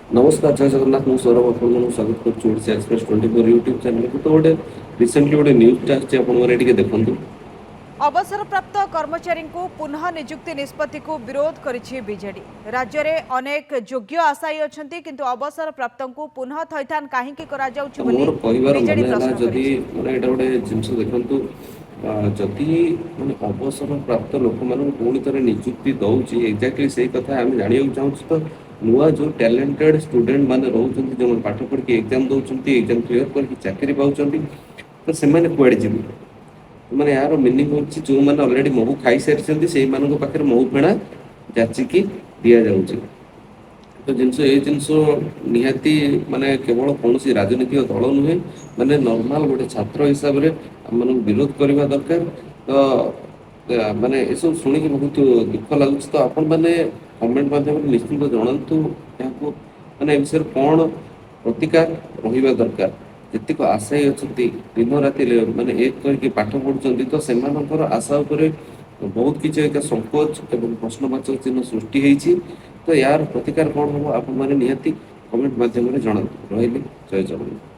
ନମସ୍କାର, ଜୟ ଜଗନ୍ନାଥ। ମୁଁ ସୌରଭ, ଆପଣମାନଙ୍କୁ ସ୍ୱାଗତ କରୁଛି ଓଡ଼ିଶା ଏକ୍ସପ୍ରେସ୍ 24 ୟୁଟ୍ୟୁବ୍ ଚ୍ୟାନେଲକୁ। ତ ଗୋଟେ ରିସେଣ୍ଟଲି ଗୋଟେ ନ୍ୟୁଜ୍ଟା ଆସିଛି, ଆପଣମାନେ ଟିକେ ଦେଖନ୍ତୁ। ଅବସରପ୍ରାପ୍ତ କର୍ମଚାରୀଙ୍କୁ ପୁନଃ ନିଯୁକ୍ତି ନିଷ୍ପତ୍ତିକୁ ବିରୋଧ କରିଛି ବିଜେଡି। ରାଜ୍ୟରେ ଅନେକ ଯୋଗ୍ୟ ଆଶାୟୀ ଅଛନ୍ତି, କିନ୍ତୁ ଅବସରପ୍ରାପ୍ତଙ୍କୁ ପୁନଃ ଥଇଥାନ କାହିଁକି କରାଯାଉଛି ତ ବୋଲି ମୋର କହିବାର ବିଜେଡି ମାନେ ହେଲା, ପ୍ରଶ୍ନ ଯଦି କରିଛି। ମାନେ ଏଇଟା ଗୋଟେ ଜିନିଷ ଦେଖନ୍ତୁ, ଯଦି ମାନେ ଅବସର ପ୍ରାପ୍ତ ଲୋକମାନଙ୍କୁ ପୁଣି ଥରେ ନିଯୁକ୍ତି ଦଉଛି, ଏକ୍ଜାକ୍ଟଲି ସେଇ କଥା ଆମେ ଜାଣିବାକୁ ଚାହୁଁଛୁ। ତ ନୂଆ ଯୋଉ ଟ୍ୟାଲେଣ୍ଟେଡ୍ ଷ୍ଟୁଡେଣ୍ଟ ମାନେ ରହୁଛନ୍ତି, ଯେଉଁମାନେ ପାଠ ପଢ଼ିକି ଏକ୍ଜାମ ଦଉଛନ୍ତି, ଏକ୍ଜାମ କ୍ଲିୟର କରିକି ଚାକିରି ପାଉଛନ୍ତି, ତ ସେମାନେ କୁଆଡ଼େ ଯିବେ? ମାନେ ଏହାର ମିନିଂ ହେଉଛି, ଯେଉଁମାନେ ଅଲରେଡ଼ି ମହୁ ଖାଇସାରିଛନ୍ତି, ସେଇମାନଙ୍କ ପାଖରେ ମହୁ ଫେଣା ଯାଚିକି ଦିଆଯାଉଛି। ତ ଜିନିଷ ଏଇ ଜିନିଷ ନିହାତି ମାନେ କେବଳ କୌଣସି ରାଜନୈତିକ ଦଳ ନୁହେଁ, ମାନେ ନର୍ମାଲ ଗୋଟେ ଛାତ୍ର ହିସାବରେ ଆମମାନଙ୍କୁ ବିରୋଧ କରିବା ଦରକାର। ତ ମାନେ ଏସବୁ ଶୁଣିକି ବହୁତ ଦୁଃଖ ଲାଗୁଛି। ତ ଆପଣମାନେ କମେଣ୍ଟ ମାଧ୍ୟମରେ ନିଶ୍ଚିନ୍ତ ଜଣାନ୍ତୁ, ଏହାକୁ ମାନେ ଏ ବିଷୟରେ କ'ଣ ପ୍ରତିକାର ରହିବା ଦରକାର। ଯେତିକ ଆଶାୟୀ ଅଛନ୍ତି, ଦିନ ରାତି ମାନେ ଏକ କରିକି ପାଠ ପଢୁଛନ୍ତି, ତ ସେମାନଙ୍କର ଆଶା ଉପରେ ବହୁତ କିଛି ଏକ ସଙ୍କୋଚ ଏବଂ ପ୍ରଶ୍ନବାଚକ ଚିହ୍ନ ସୃଷ୍ଟି ହେଇଛି। ତ ଏହାର ପ୍ରତିକାର କ'ଣ ହବ, ଆପଣମାନେ ନିହାତି କମେଣ୍ଟ ମାଧ୍ୟମରେ ଜଣାନ୍ତୁ। ରହିଲି, ଜୟ ଜଗନ୍ନାଥ।